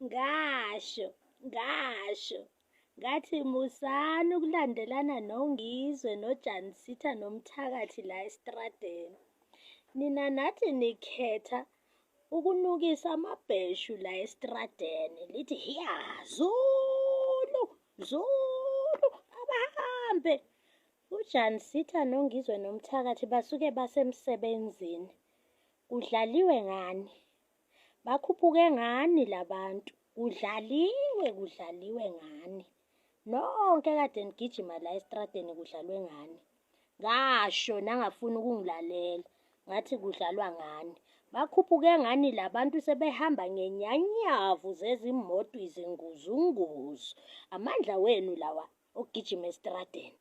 Ngasho, ngasho, ngathi musani ukulandelana noNgizwe noJansitha nomthakathi la estradeni. Nina nathi nikhetha ukunukisa amabheshu la estradeni lithi hiya Zulu, Zulu, abahambe. UJansitha noNgizwe nomthakathi basuke basemsebenzini. Kudlaliwe ngani? Bakhuphuke ngani labantu? Kudlaliwe, kudlaliwe ngani. Nonke kade nigijima la estradeni kudlalwe ngani. Ngasho nangafuni ukungilalela. Ngathi kudlalwa ngani. Bakhuphuke ngani labantu sebehamba ngenyanyavu zezimoto izinguzunguzu. Amandla wenu lawa okugijima estradeni.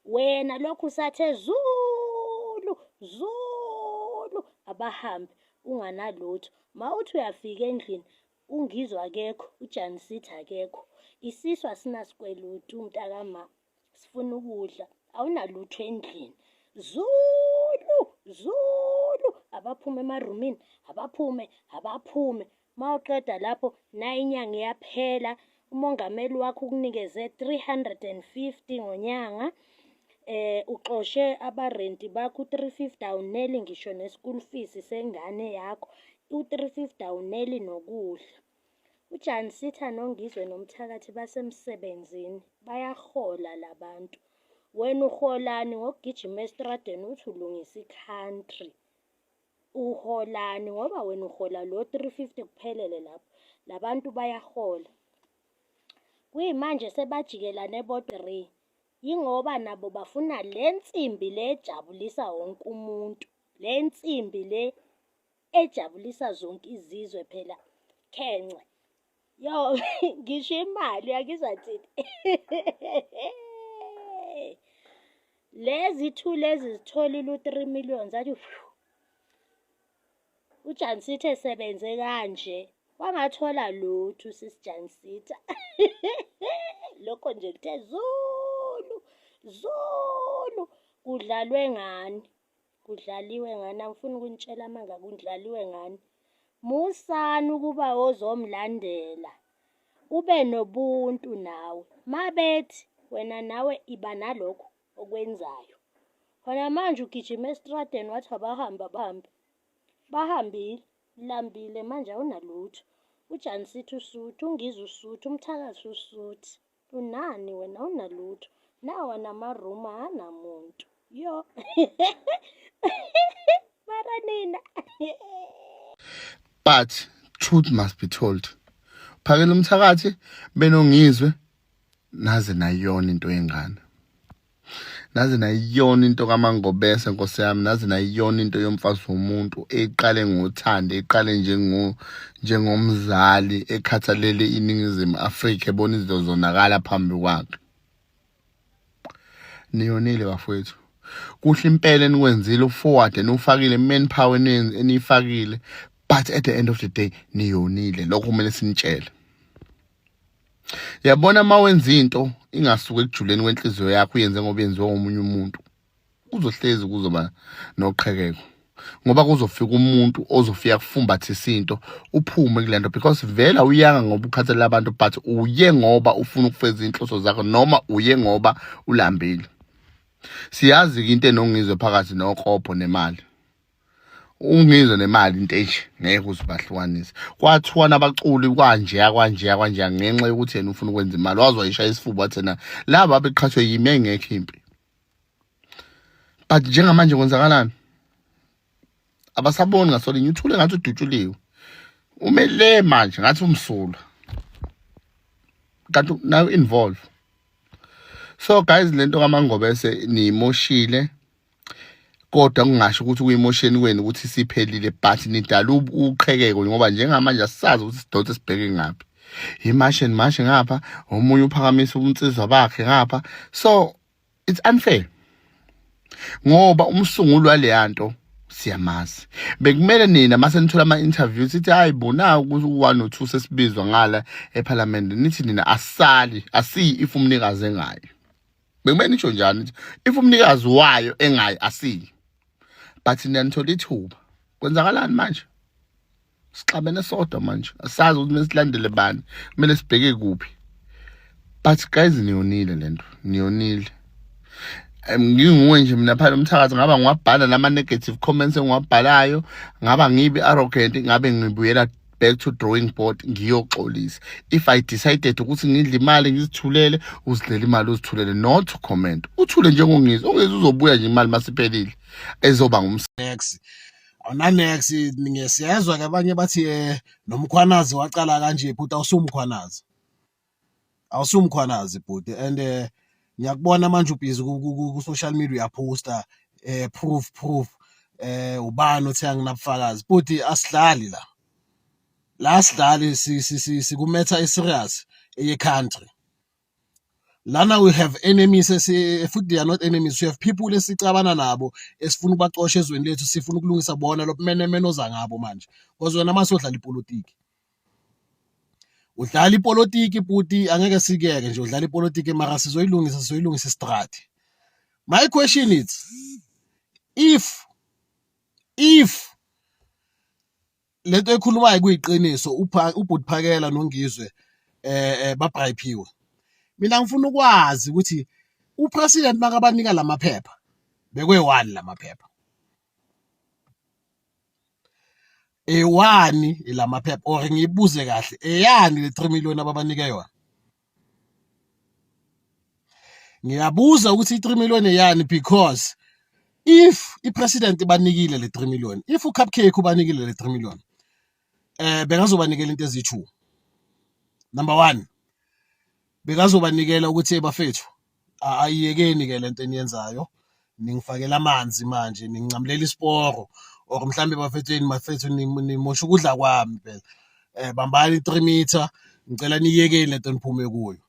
Wena lokhu usathe Zulu, Zulu abahambe unganalutho. Mawuthi uyafika endlini uNgizwe akekho, uJansitha akekho. Isisu asinasikweletu mntakama, sifuna ukudla, awunalutho endlini. Zulu, Zulu, abaphume emarumini, abaphume, abaphume. Mawuqeda lapho nayi inyanga iyaphela, umongameli wakho ukunikeze 350 ngonyanga. Uxoshe abarenti bakho u-350 awuneli ngisho ne-school fees sengane yakho. U-350 awuneli nokudla. UJansitha noNgizwe nomthakathi basemsebenzini, bayahola labantu. Wena uholani ngokugijima estradeni uthi ulungisa i-country? Uholani ngoba wena uhola lo 350 kuphelele lapho. Labantu bayahola. Kuyimanje sebajikelane bo-3. Yingoba nabo bafuna le nsimbi le ejabulisa wonke umuntu. Le nsimbi le ejabulisa zonke izizwe phela khence. Yo, ngisho imali uyangizwa thini? Lezi two lezi zitholile u-3 million zathi uJansitha esebenze kanje wangathola lutho usisi Jansitha. Lokho nje kuthe Zulu, Zulu kudlalwe ngani? Kudlaliwe ngani? Angifuni ukunitshela amanga, kudlaliwe ngani? Musani ukuba ozomlandela. Ube nobuntu nawe. Mabethi wena nawe iba nalokho okwenzayo. Khona manje ugijima estradeni wathi abahambe abahambe. Bahambile, ulambile manje awunalutho. UJansitha usuthi, uNgizwe usuthi, umthakathi usuthi. Unani wena awunalutho. Nawa namarumu anamuntu. Yo. Mara nina. But truth must be told. Phakela umthakathi benoNgizwe naze nayona into yengane. Naze nayiyona into kaMangobese nkosi yami, naze nayiyona into yomfazi womuntu eqale ngothando, eqale njengo njengomzali ekhathalele iNingizimu Afrika ebona izinto zonakala phambi kwakhe. Niyonile bafowethu. Kuhle impela enikwenzile uforward eniwufakile manpower eniyifakile but at the end of the day niyonile lokho kumele sinitshele. Yabona uma wenza into ingasuki ekujuleni kwenhliziyo yakho uyenze ngoba yenziwa omunye umuntu kuzohlezi kuzoba noqhekeko ngoba kuzofika umuntu ozofika kufumbathisa into uphume kule nto because vele awuyanga ngoba ukhathalela abantu but uye ngoba ufuna ukufeza inhloso zakho noma uye ngoba ulambile. Siyazi-ke into enoNgizwe phakathi nokobho nemali. UNgizwe nemali into enje ngeke uze ubahlukanise. Kwathiwa nabaculi kwanjeya kwanjeya kwanjeya ngenxa yokuthi yena ufuna ukwenza imali waze wayishaya isifuba wathi yena laba abeqhathwe yimi engekho impi. But njengamanje kwenzakalani? Abasaboni ngasolinye uthule ngathi udutshuliwe. Umele manje ngathi umsulwa. Kanti nayo involve. So guys lento kaMangobese niyimoshile kodwa kungasho ukuthi kuyimosheni kwenu ukuthi siphelile but nidala uqhekeko ngoba njengamanje asisazi ukuthi sidonse sibheke ngaphi. Imashe nimashe ngapha omunye uphakamisa ubunsizwa bakhe ngapha so it's unfair ngoba umsunguli waleyanto siyamazi bekumele nina mase nithola ama-interview sithi hayi bona ukuthi u-one no-two sesibizwa ngala ephalamende nithi nina asali asiyi if umnikazi engayo bekumele nisho njani nithi if umnikazi wayo engayi asiyi but nina nithola ithuba kwenzakalani manje? Sixabene sodwa manje, asazi ukuthi kumele silandele bani, kumele sibheke kuphi. But guys, niyonile lento, niyonile. Nginguwe nje mina phela umthakathi, ngaba ngiwabhala lama negative comments engiwabhalayo, ngaba ngibe arrogant, ngabe ngibuyela back to drawing board ngiyoxolisa. If I decided ukuthi ngidle imali ngizithulele, uzidlela imali uzithulele, not to comment, uthule njengongizwe. Ungizwe uzobuya nje imali masiphelile ezoba ngums Next awunanex, ngiyesiyezwa ke abanye bathi noMkhwanazi wacala kanje bhuti. Awusumkhwanazi, awusumkhwanazi bhuti, and ngiyakubona manje ubhizi ku-social media uyaposta proof, proof, ubani othe anginabufakazi bhuti? Asidlali la, la sidlali, siku-matter e-serious eye-country lana. We have enemies futhi they are not enemies, we have people esicabana nabo esifuna ukubacosha ezweni lethu, sifuna ukulungisa bona lo bumenemene oza ngabo manje, because wena mase udlala ipolitiki, udlala ipolitiki bhuti, angeke sikeke nje udlala ipolitiki, mara sizoyilungisa, sizoyilungisa istrati. My question is, if lento ekhulumayo kuyiqiniso, ubhuti Phakela noNgizwe babribiwe, mina ngifuna ukwazi ukuthi upresident makabanika lamaphepha bekwe-one lamaphepha ewani lamaphepha, or ngiyibuze kahle, eyani le 3 million ababanike yona? Ngiyabuza ukuthi i-3 million eyani, because if i-president ibanikile le 3 million, if uCupcake ubanikile le 3 million, bekazobanikela into eziyi-2. Number 1, bekazobanikela ukuthi bafethu, ayiyekeni ke lento eniyenzayo, ningifakela amanzi manje, ningincamlela isiporo, or mhlambe bafethu, bafethu nimosha ukudla kwami phela, bambani i-3 meter, ngicela niyekeni lento niphume kuyo.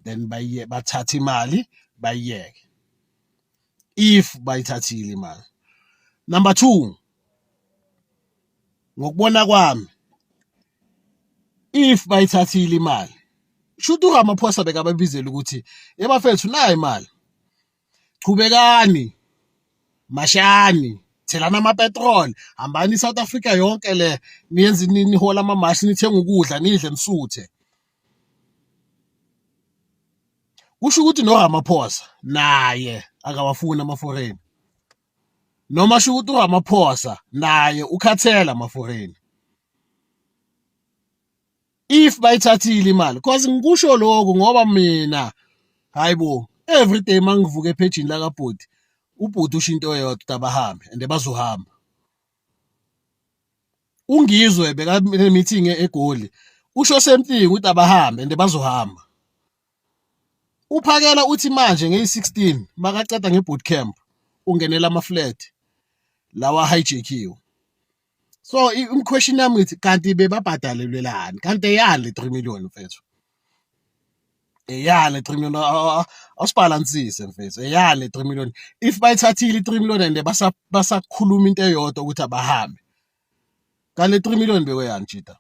Then bayiye bathatha imali bayiyeke, if bayithathile imali. Number 2, ngokubona kwami, if bayithathile imali, shuthi uRamaphosa bekababizela ukuthi ebafethu nayo imali, chubekani, mashani, thelana ama-petrol, hambani i-South Africa yonke le, niyenze nihola amamashi, nithenga ukudla, nidle, nisuthe. Kusho ukuthi noRamaphosa naye akawafuni ama-foreign, noma sho ukuthi uRamaphosa naye ukhathela ama-foreign, if bayithathile imali. Cause ngikusho lokhu ngoba mina, hayibo, every day mangivuka ephejini lakabhuti, ubhuti usho into eyodwa ukuthi abahambe and bazohamba. Ungizwe beka meeting eGoli, usho same thing ukuthi abahambe and bazohamba. Uphakela uthi manje ngeyi-16 makaceda nge-boot camp ungenela ama-flat lawa hijackiwe. So i-question yami ngithi, kanti bebabhadalelwelani? Kanti eyani le 3 million mfethu? Eyani le 3 million? Awusibhalansise mfethu, eyani le 3 million if bayithathile i-3 million and basakhuluma into eyodwa ukuthi abahambe? Kanti le 3 million bekweyani jida?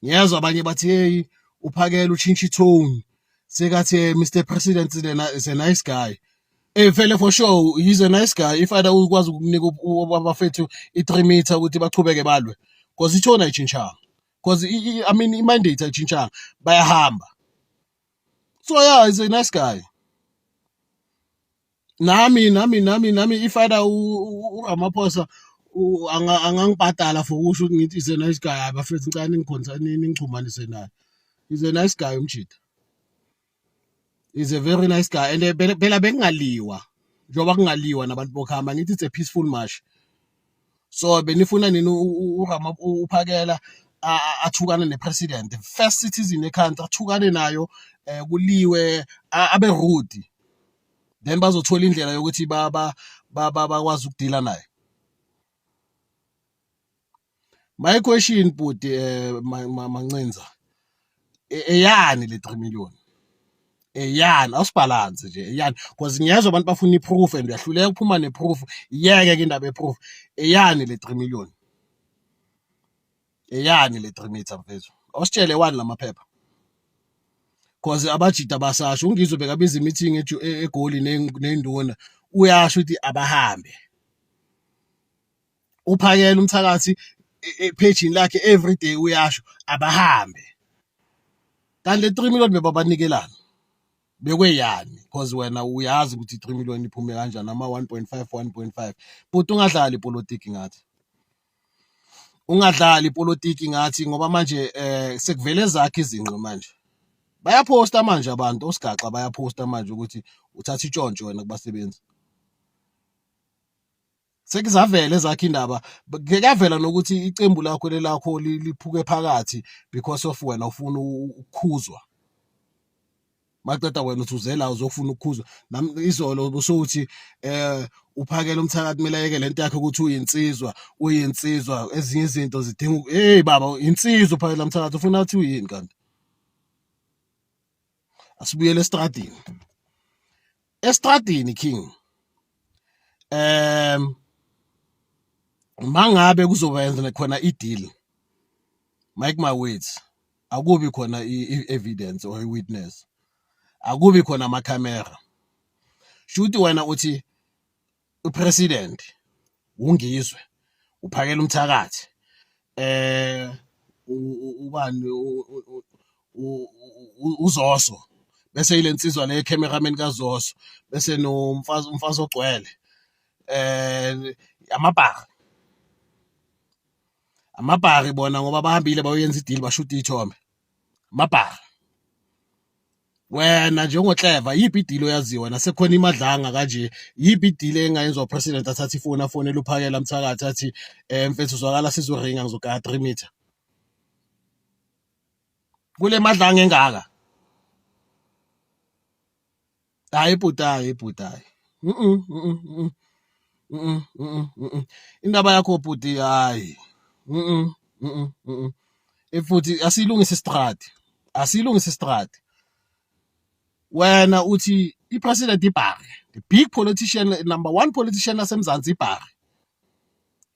Ngiyezwa abanye bathi hey, uphakela utshintsha itone, sekathi Mr President is a nice guy. Vele for sure he's a nice guy if either ukwazi ukunika abafethu i-3 meter ukuthi bachubeke balwe, because itone ayitshintshanga, because I mean i-mandate ayitshintshanga, bayahamba. So yeah, he's a nice guy. Nami if either uRamaphosa angangibhadala for ukusho ukuthi ngithi is a nice guy, bafethu ngicela ningikhonza ningichumanise naye. He's a nice guy umjida, is a very nice guy. And phela bekungaliwa, njengoba kungaliwa nabantu bokuhamba, ngithi it's a peaceful march, so benifuna nini uphakela athukane ne-president, first citizen e-country, athukane nayo, kuliwe, abe rude, then bazothola indlela yokuthi bakwazi ukudila naye? My question bhuti Mancinza, eyani le 3 million? Eyani? Awusibhalanse nje, eyani? Because ngiyezwa abantu bafuna i-proof and uyahluleka ukuphuma ne-proof. Iyeke ke indaba ye-proof. Eyani le 3 million? Eyani le 3 meter mfethu? Awusitshele wani lamaphepha, cause abajida basasho. Ungizwe bekabiza i-meeting eGoli ney'nduna, uyasho ukuthi abahambe. Uphakela umthakathi ephejini lakhe everyday uyasho abahambe. Kanti le 3 million bebabanikelana bekweyani because wena uyazi ukuthi i-3 million iphume kanjani ama-1.5 1.5 but ungadlali ipolitiki ngathi ungadlali ipolitiki ngathi ngoba manje eh sekuvele zakhe izinqe manje bayaphosta manje abantu osigaxa bayaphosta manje ukuthi uthatha itshontsho wena kubasebenzi Sekuzavela ezakhe indaba kuyavela nokuthi icembu lakho lelakho liphuke phakathi because of wena ufuna ukukhuzwa maqeda wena uthi uze la uzofuna ukukhuzwa nami izolo usuthi eh uphakela umthakathi kumele ayeke lento yakhe ukuthi uyinsizwa uyinsizwa ezinye izinto zidinga hey baba insizwa uphakela umthakathi ufuna uthi uyini kanti asibuyele estradini estradini king um mangabe kuzoba khona i-deal make my words akubi khona i-evidence or i-witness akubi khona amakhamera shuthi wena uthi upresident ungizwe uphakela umthakathi eh ubani uzoso bese ile nsizwa le cameraman kaZoso bese nomfazi umfazi ogcwele eh amabhari amabhari bona ngoba bahambile bayoyenza idili bashuta ithombe amabhari wena njengokleva yiphi idili oyaziwa wena sekukhona imadlanga kanje yiphi idili engayenziwa upresident athathe ifoni afonele uphakela mthakathi athi um mfethu zwakala sizoringa ngizogaya 3 meter kule madlanga engaka hayi bhuti hayi bhuti hayi mm mm mm indaba yakho bhuti hayi mm mm futhi asilungise istradi asilungise istradi wena uthi ipresident ibhari the big politician number one politician lasemzansi ibhari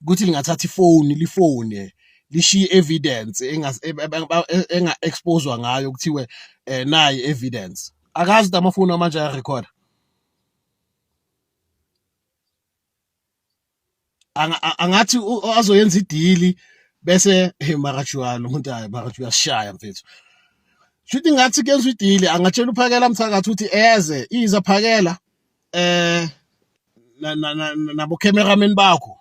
ukuthi lingathatha ifoni lifone lishiye evidence enga-exposwa ngayo kuthiwe um nayi evidence akazi ukuthi amafoni amanje ayarekhoda angathi azoyenza idili bese hey mara Juan umuntu hayi mara uyasishaya mfethu shuthi ngathi kuyenza idili angatshela uphakela mthakathi ukuthi eze iza phakela eh nabo cameraman bakho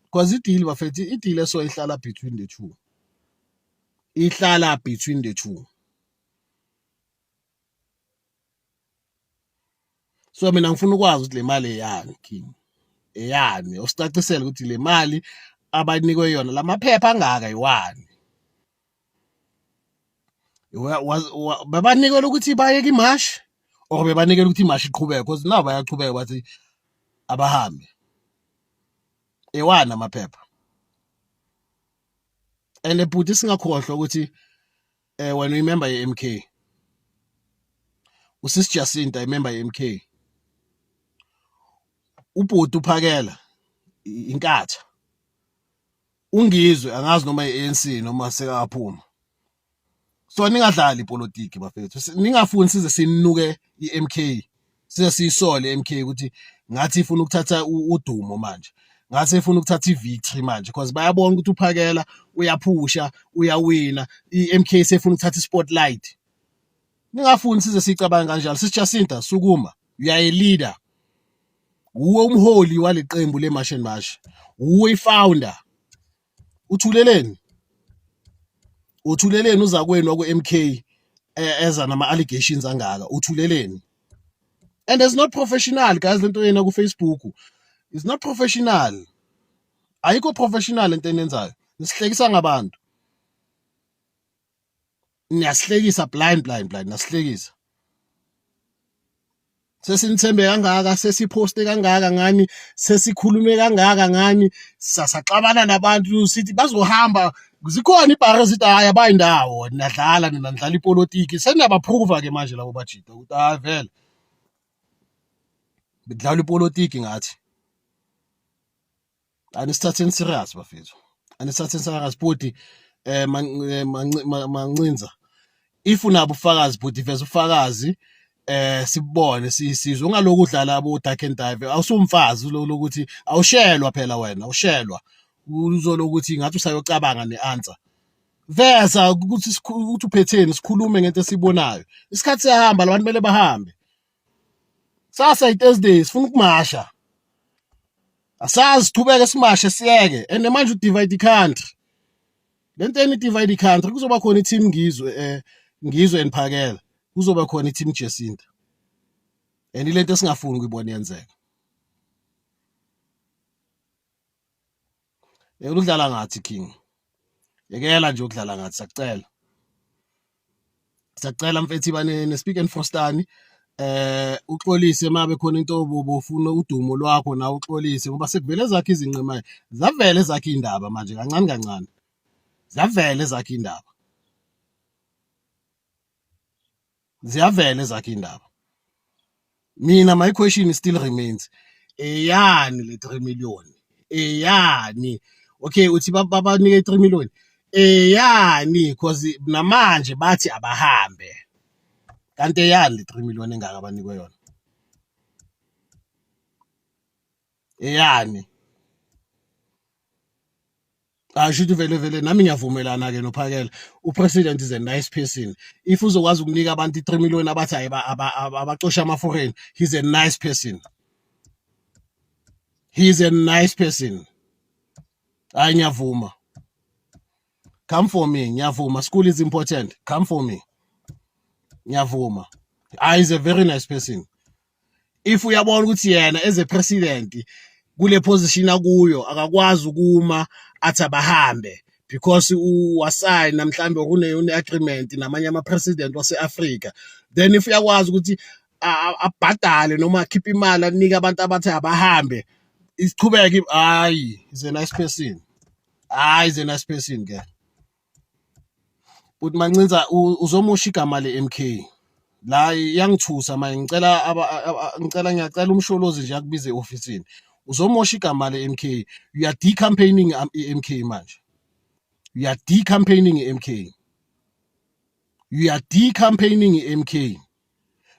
because idili bafethu idili eso ihlala between the two ihlala between the two So mina ngifuna ukwazi ukuthi le mali eyani king eyani usicacisele ukuthi le mali abanikwe yona lamaphepha angaka yiwani bebanikela ukuthi bayeke imashi or bebanikela ukuthi imashi iqhubeke because now bayaqhubeka bathi abahambe ewani amaphepha and bhuti singakhohlwa ukuthi eh wena uyimember ye-MK usisi Jacinta imember ye-MK ubhuti uphakela inkatha ungizwe angazi noma i-ANC noma sekaphuma so ningadlali ipolitiki bafethu ningafuni size sinuke i-MK size siyisole i-MK ukuthi ngathi ifuna ukuthatha udumo manje ngathi ifuna ukuthatha i-victory manje because bayabona ukuthi uphakela uyaphusha uyawina i-MK sefuna ukuthatha i-spotlight ningafuni size sicabange kanjalo sisijacinta sukuma you are a leader wuwe umholi waleqembu le-March and March wuwe i-founder uthuleleni uthuleleni uzakwenu waku-MK eh, eza nama-allegations angaka uthuleleni and it's not professional guys lento yena ku-Facebook it's not professional ayikho professional into enenzayo nisihlekisa ngabantu niyasihlekisa blind blind blind nasihlekisa sesinithembe kangaka sesiphoste kangaka ngani sesikhulume kangaka ngani sasaxabana nabantu sithi bazohamba zikhona ibhari ezithi hayi abayindawo niyadlala nina nidlala ipolitiki seniyabaphruva ke manje labo bajida ukuthi hayi vele bedlala ipolitiki ngathi anisithatheni serious bafethu anisithatheni serious bhuti eh, eh mancinza if unabo ubufakazi bhuti veza ubufakazi Sibone sisizwe ungaloku udlala abo dark and dive, awusumfazi lo lokuthi awushelwa phela wena, awushelwa uzolokuthi ngathi usayocabanga ne-answer. Veza ukuthi ukuthi uphetheni, sikhulume ngento esiyibonayo. Isikhathi siyahamba, labantu kumele bahambe. Kusasa i-Thursday, sifuna ukumasha. Asazi siqhubeke simashe siyeke, and manje u-divide i-country. Le nto eni divide i-country, kuzoba khona i-team Ngizwe, Ngizwe and Phakela, kuzoba khona i-team Jacinta, and ilento esingafuni ukuyibona yenzeka. Yekela ukudlala ngathi, King, yekela nje ukudlala ngathi, siyacela, siyacela mfethu, iba ne-speak and frostani, uxolise mabe khona into obufuna udumo lwakho nawe, uxolise ngoba sekuvele zakhe izinqe manje, zavele zakhe indaba manje, kancane kancane zavele zakhe indaba, ziyavela ezakhe indaba. Mina my question still remains, eyani le 3 million? Eyani? Okay, uthi babanike 3 million, eyani? Because namanje bathi abahambe, kanti eyani le 3 million engaka abanikwe yona? Eyani? Asho ukuthi vele vele nami ngiyavumelana ke noPhakela, upresident is a nice person. If uzokwazi ukunika abantu i-3 million abathi hayi abacosha ama-foreign, he's a nice person, he's a nice person. Hayi, ngiyavuma, come for me, ngiyavuma. School is important, come for me, ngiyavuma. Hayi, is a very nice person. If uyabona ukuthi yena as a president kule position akuyo akakwazi ukuma athi abahambe because wasayina mhlambe kune agreement namanye ama president wase-Africa, then if uyakwazi ukuthi abhadale noma akhiphe imali anike abantu abathi abahambe, isichubeke. Hayi, is a nice person, hayi, is a nice person ke. But Mancinza, uzomosha igama le-MK la, iyangithusa manje. Ngicela ngicela ngiyacela uMsholozi nje akubize e-ofisini, uzomosha igama le-MK. You are decampaigning i-MK manje, you are decampaigning i-MK, you are decampaigning i-MK.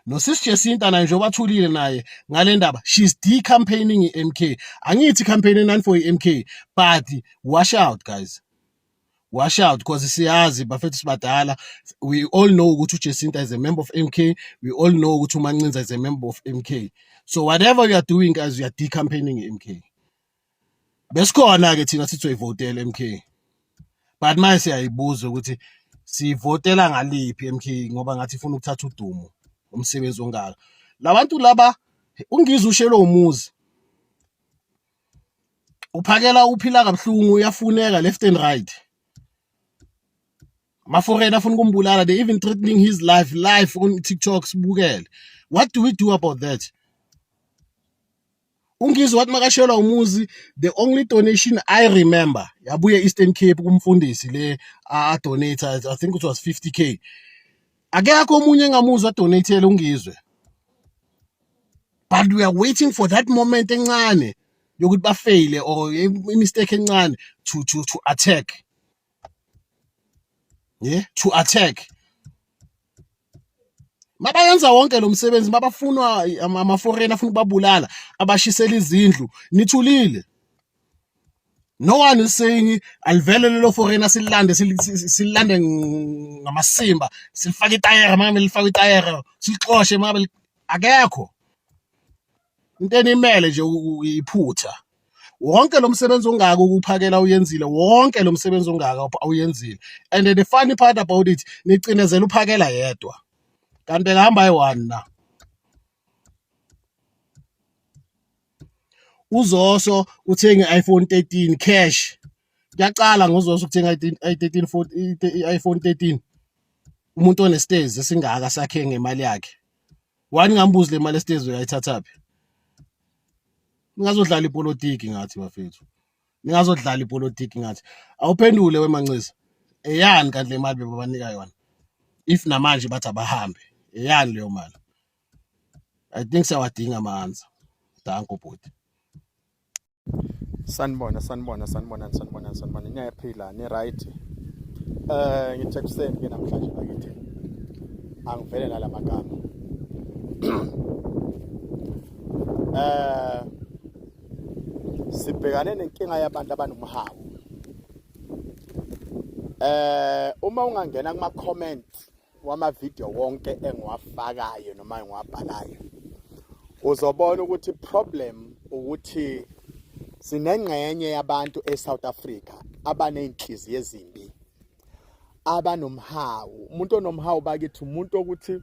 Nosisi Jacinta naye njengoba athulile naye ngale ndaba, she's decampaigning i-MK. Angithi campaigning nani for i-MK, but wash out guys, wash out, because siyazi bafethu, sibadala, we all know ukuthi uJacinta is a member of MK, we all know ukuthi uMancinza is a member of MK. So whatever you are doing guys, you are decampaigning MK. Besikhona ke thina sithi soyivotela MK, but manje siyayibuza ukuthi sivotela ngaliphi MK, ngoba ngathi ifuna ukuthatha udumo, umsebenzi ongaka labantu laba. UNgizwe ushelo umuzi, uPhakela uphila kabuhlungu, uyafuneka left and right, ama-foreign afuna ukumbulala, they even threatening his life live on TikTok, sibukele. What do we do about that? UNgizwe wathi makashelwa umuzi, the only donation I remember yabuye Eastern Cape kumfundisi le a donate, I think it was 50K. Akekho omunye engamuzwa donatele uNgizwe, but we are waiting for that moment encane yokuthi bafaile or i-mistake encane to attack, yeah, to attack. Mabayenza wonke lo msebenzi, mabafunwa ama-foreign afuna ukubabulala, abashisela izindlu, nithulile. No one is saying alivele lelo foreigner, sililande, sililande ngamasimba, silifake itayera mangabe lifake itayera, silixoshe mangabe akekho into enimele nje iphutha. Wonke lo msebenzi ongaka ukuphakela uyenzile, wonke lo msebenzi ongaka awuyenzile, and the funny part about it, nicinezela uPhakela yedwa, kanti bekahamba ayi-one na. UZoso uthenge i-iPhone 13 cash. Kuyaqala ngoZoso ukuthenga i-13 i-iPhone 13, umuntu onestezi esingaka sakhe ngemali yakhe. Wani ngambuzi le mali esitezi uyayithathaphi? Ningazodlala ipolitiki ngathi bafethu, ningazodlala ipolitiki ngathi. Awuphendule weMancisa, eyani kanti le mali bebabanika yona if namanje bathi abahambe? Eyani leyo mali? I think siyawadinga ama-answer. Danko bhuti. Sanibona, sanibona, sanibona, sanibona, sanibona. Niyaphila, ni right. Ngithe kuseni ke namhlanje bakithi. Angivele nalamagama. Eh sibhekane nenkinga yabantu abanomhawu. Eh uma ungangena kuma comments wama video wonke engiwafakayo noma engiwabhalayo uzobona ukuthi problem ukuthi sinengxenye yabantu eSouth Africa abanezinhliziyo ezimbi abanomhawu. Umuntu onomhawu bakithi umuntu okuthi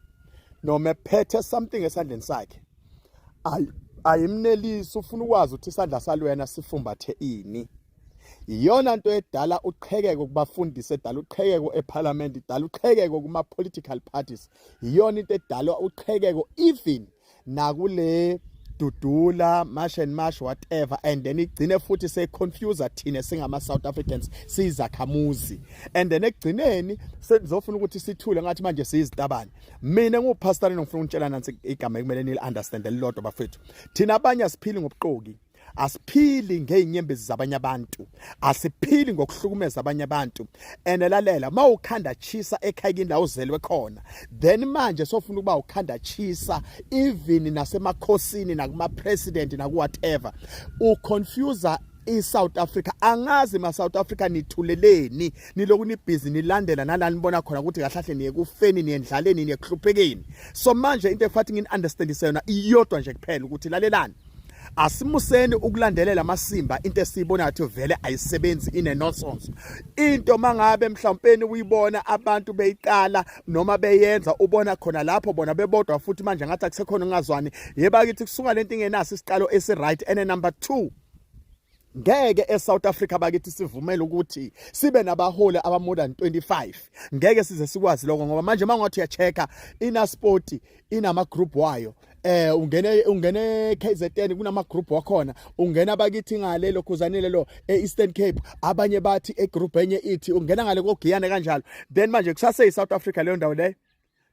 noma ephethe something esandleni sakhe ayimnelisi, ufuna ukwazi ukuthi isandla salwena sifumbathe ini. Iyona nto edala uqhekeko kubafundisi, edala uqhekeko eParliament, idala uqhekeko kuma political parties. Iyona into edala uqhekeko even nakule dudula march and march whatever, and then igcine futhi seconfuse thina singama South Africans siyizakhamuzi, and then ekugcineni sezofuna ukuthi sithule ngathi manje siyizitabane. Mina ngupastor, ngifuna ukutshela nansi igama ekumele nili understand elilodwa bafethu. Thina abanye asiphili ngobuxoki, asiphili ngey'nyembezi zabanye abantu, asiphili ngokuhlukumeza abanye abantu. And lalela, uma ukhanda chisa ekhayini la uzelwe khona, then manje sofuna ukuba ukhanda chisa even nasemakhosini nakuma-president naku-whatever, uconfuse i-South Africa. Angazi ma South Africa nithuleleni, niloku nibhizi nilandela nala nibona khona ukuthi kahle kahle niye kufeni, niye endlaleni, niye kuhluphekeni. So manje into efathi ngini-understandise yona iyodwa nje kuphela ukuthi lalelani, asimuseni ukulandelela amasimba into esiyibona ngathi vele ayisebenzi, ine nonsense. Into mangabe mhlawumpeni uyibona abantu beyiqala noma beyenza, ubona khona lapho bona bebodwa futhi manje ngathi akusekhona ungazwani. Yeba kithi kusuka lento ingenaso isiqalo esi right. And number 2, ngeke eSouth Africa bakithi sivumele ukuthi sibe nabaholi aba more than 25. Ngeke size sikwazi lokho, ngoba manje mangathi uyachecka iNaspoti inama group wayo, ungene KZN kunama group wakhona, ungena bakithi ngale lokhuzanile lo eEastern Cape, abanye bathi egroup enye ithi ungena ngale koGiyane kanjalo. Then manje kusase iSouth Africa leyo ndawo leyo,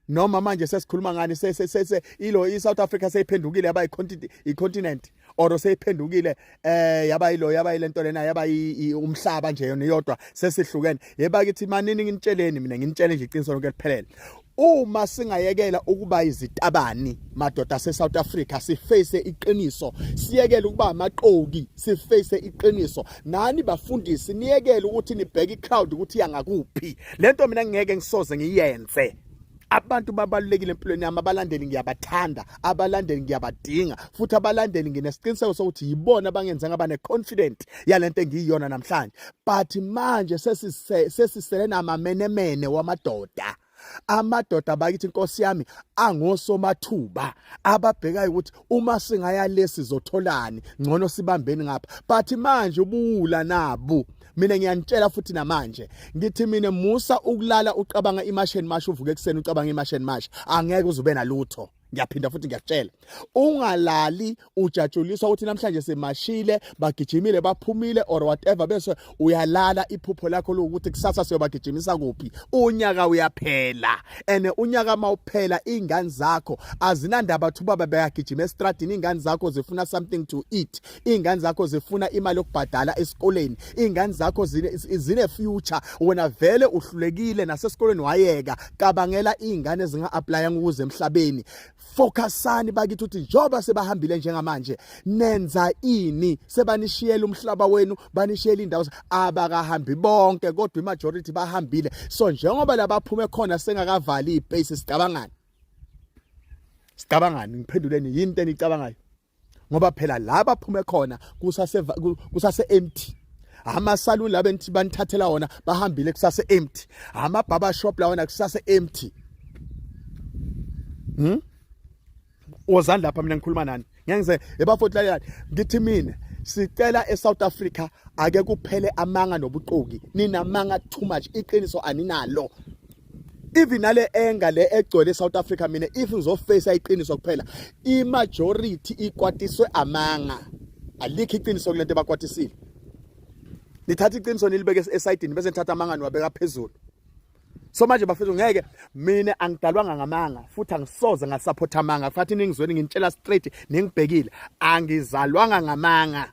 noma manje sesikhuluma ngani? Se ilo iSouth Africa seyiphendukile yaba icontinent or seyiphendukile yaba ilo yaba ilento lena yaba umhlaba nje yona yodwa, sesihlukene? Yeba kithi, manini nginitsheleni, mina nginitshele nje iqiniso lonke liphelele. Uma singayekela ukuba izitabani madoda ase-South Africa, siface iqiniso, siyekele ukuba amaqoki, siface iqiniso. Nani bafundisi niyekele ukuthi nibheke i-crowd ukuthi iyangakuphi. Lento mina ngeke ngisoze ngiyenze. Abantu babalulekile empilweni yami, abalandeli ngiyabathanda, abalandeli ngiyabadinga, futhi abalandeli nginesiqiniseko sokuthi yibona abangenza ngaba ne-confident yalento engiyiyona namhlanje. But manje sesisele namamenemene wamadoda, amadoda bakithi inkosi yami angosomathuba ababhekayo ukuthi uma singaya lesi zotholani, ngcono sibambeni ngapha. But manje ubuwula nabu. Mina ngiyanitshela futhi namanje ngithi mina, musa ukulala ucabanga iMarch and March, uvuke ekuseni ucabanga iMarch and March, angeke uzube nalutho. Ngiyaphinda futhi ngiyakutshela, ungalali ujatshuliswa ukuthi namhlanje simashile, bagijimile, baphumile or whatever, bese uyalala iphupho lakho lokuthi kusasa siyobagijimisa kuphi. Unyaka uyaphela, and unyaka mawuphela ingane zakho azinandaba ukuthi ubaba bayagijima estradini. Ingane zakho zifuna something to eat, ingane zakho zifuna imali yokubhadala esikoleni, ingane zakho zine future. Wena vele uhlulekile nasesikoleni wayeka. Cabangela izingane ezinga apply ukuze emhlabeni. Focusani bakithi ukuthi njoba sebahambile njengamanje nenza ini. Sebanishiyela umhlaba wenu, banishiyela indawo. Abakahambi bonke kodwa imajority bahambile. So njengoba labaphume khona sengakavali ipace, sicabangani? Sicabangani? Ngiphenduleni, yini into enicabangayo? Ngoba phela la baphume khona kusase empty. Amasaluni laba enithi banithathela wona bahambile, kusase empty. Ama barber shop lawana kusase empty. Wozani lapha, mina ngikhuluma nani. Ngeke ngize ebafoti. Lalelani, ngithi mina sicela eSouth Africa ake kuphele amanga nobuxoki. Ninamanga too much, iqiniso aninalo. Even nale enga le egcwele eSouth Africa, mina if ngizoface iqiniso kuphela, i-majority ikwatiswe amanga, alikho iqiniso kulento ebakwatisile. Nithatha iqiniso nilibeke esayidini, bese nithatha amanga niwabeka phezulu. So manje bafethu, ngeke, mina angidalwanga ngamanga futhi angisoze ngasupport amanga. Futhi ningizweni nginitshela straight ningibhekile, angizalwanga ngamanga.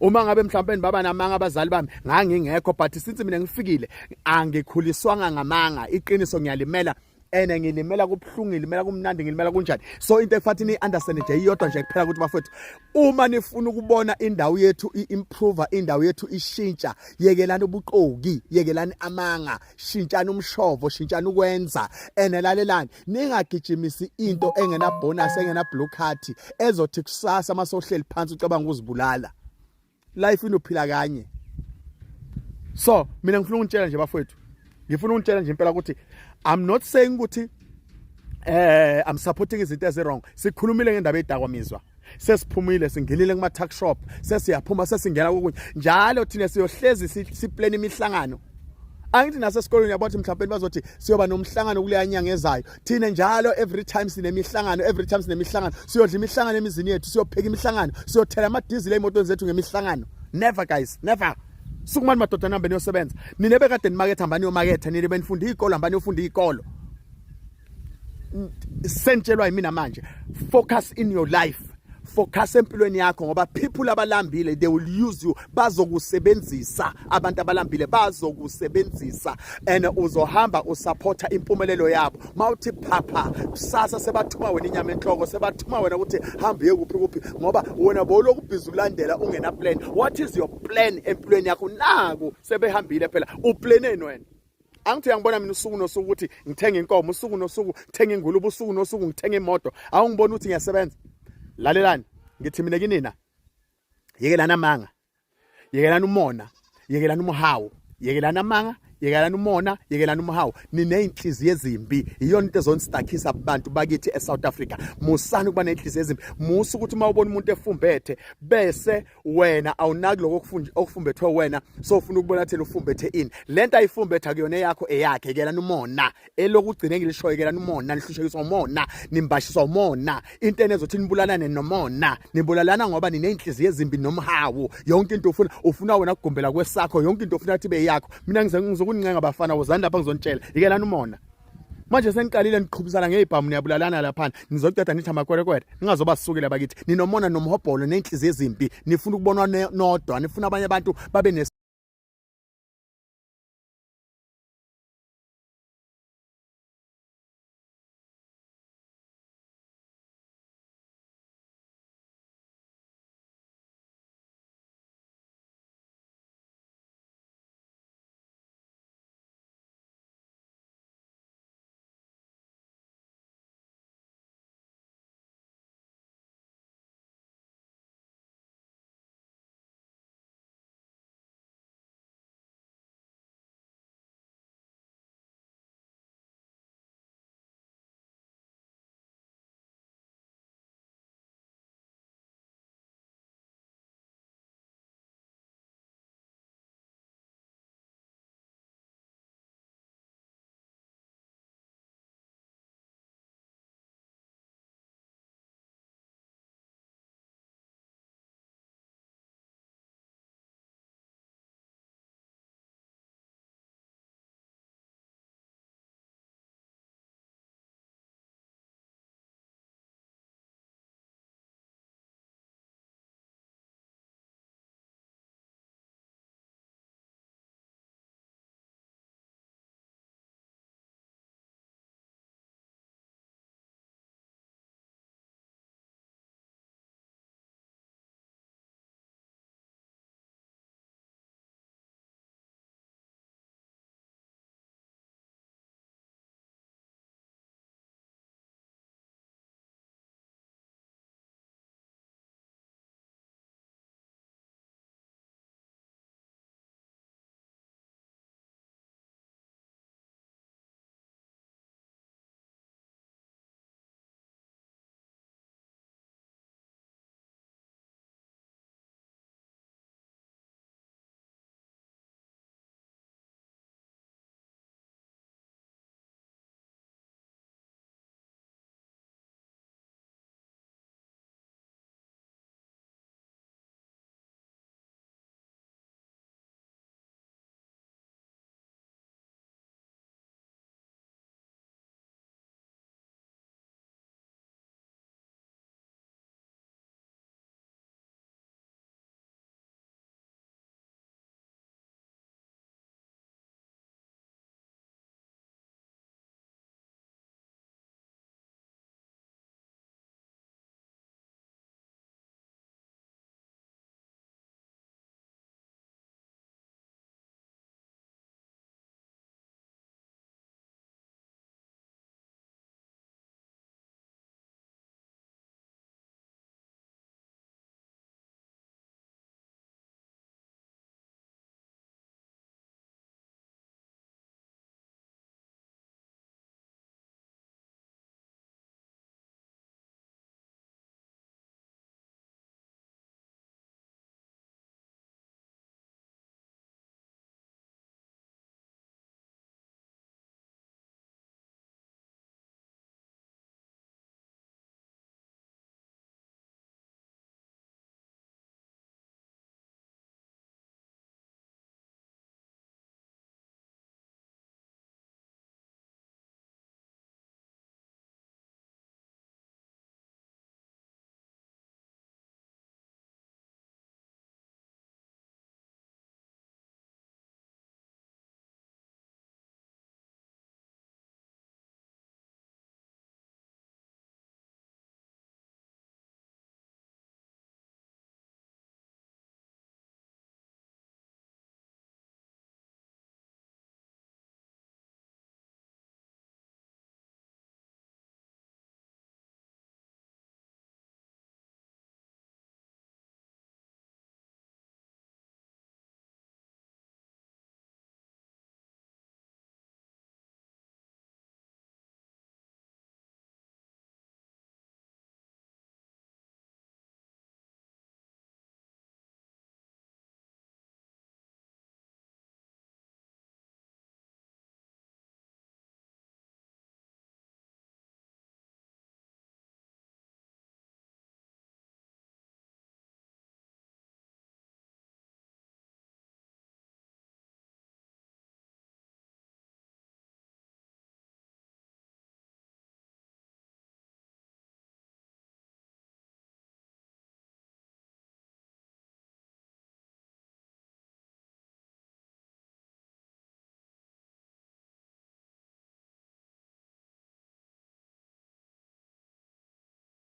Uma ngabe mhlawumbe baba namanga abazali bami, ngangingekho, but since mina ngifikile angikhuliswanga ngamanga. Iqiniso ngiyalimela. And ngilimela kubuhlungu, ngilimela kumnandi, ngilimela kunjani. So into efathi ni understand nje iyodwa nje kuphela ukuthi bafowethu, uma nifuna ukubona indawo yethu i-improve, indawo yethu ishintsha, yekelani ubuqoki, yekelani amanga, shintshani umshovo, shintshani ukwenza. And lalelani, ningagijimisi into engena bonus, engena blue card, ezothi kusasa masohleli phansi ucabanga ukuzibulala. Life inophila kanye. So mina ngifuna ukunitshela nje bafowethu, ngifuna ukunitshela nje impela ukuthi I'm not saying ukuthi I'm supporting izinto ezi wrong. Sikhulumile ngendaba yedakwamizwa, sesiphumile, singenile kuma tuck shop, sesiyaphuma, sesingena kokunye njalo. Thina siyohlezi siplan imihlangano. Angithi nasesikolweni yabo ukuthi mhlawumbe bazothi siyoba nomhlangano kuleya nyanga ezayo. Thina njalo, every time sinemihlangano, every time sinemihlangano. Siyodla imihlangano emizini yethu, siyopheka imihlangano, siyothela amadizili ey'motweni zethu ngemihlangano. Never guys, never. Sukumani madoda, nihambe niyosebenza. Nina bekade nimaketha, hambani niyomaketha. Nina benifunda iy'kolo, hambani niyofunda iy'kolo. Sentshelwa yimina manje, focus in your life, focus empilweni yakho, ngoba people abalambile, they will use you. Bazokusebenzisa. Abantu abalambile bazokusebenzisa, and uzohamba usupporta impumelelo yabo. Mawuthi phapha kusasa, sebathuma wena inyama enhloko, sebathuma wena ukuthi hamba uye kuphi kuphi, ngoba wena bowulokhu busy ulandela ungena plan. What is your plan empilweni yakho? Naku sebehambile phela, uplaneni wena? Angithi uyangibona mina usuku nosuku ukuthi ngithenga inkomo, usuku nosuku ngithenga ingulube, usuku nosuku ngithenga imoto. Awungiboni ukuthi ngiyasebenza? Lalelani, ngithi mina kinina, yekelani amanga, yekelani umona, yekelani umhawu, yekelani amanga, yekelani umona, yekelani umhawu. Niney'nhliziyo ezimbi, iyona into ezonistakisa abantu bakithi e-South Africa. Musani ukuba ney'nhliziyo ezimbi. Musa ukuthi uma ubona umuntu efumbethe bese wena awunaki lokho okufumbethwe wena, so ufuna ukubona thena ufumbethe ini. Lento ayifumbethe akuyona eyakho, eyakhe. Yekelani umona. Elokugcina engilishoyo, yekelani umona. Nihlushekiswa umona, nimbashiswa umona. Into enezothi nibulalane nomona, nibulalana ngoba niney'nhliziyo ezimbi nomhawu. Yonke into ufuna wena kugumbela kwesakho, yonke into ufuna ukuthi ibe yakho. Mina ngizokunincenga bafana, wozani lapha ngizonitshela, yekelani umona. Manje seniqalile niqhubisana ngezibhamu, niyabulalana laphana, nizoceda nithi amakwerekwere. Ningazoba sisukile bakithi. Ninomona nomhobholo ney'nhliziyo ezimbi, nifuna ukubonwa nodwa, nifuna abanye abantu babe ne.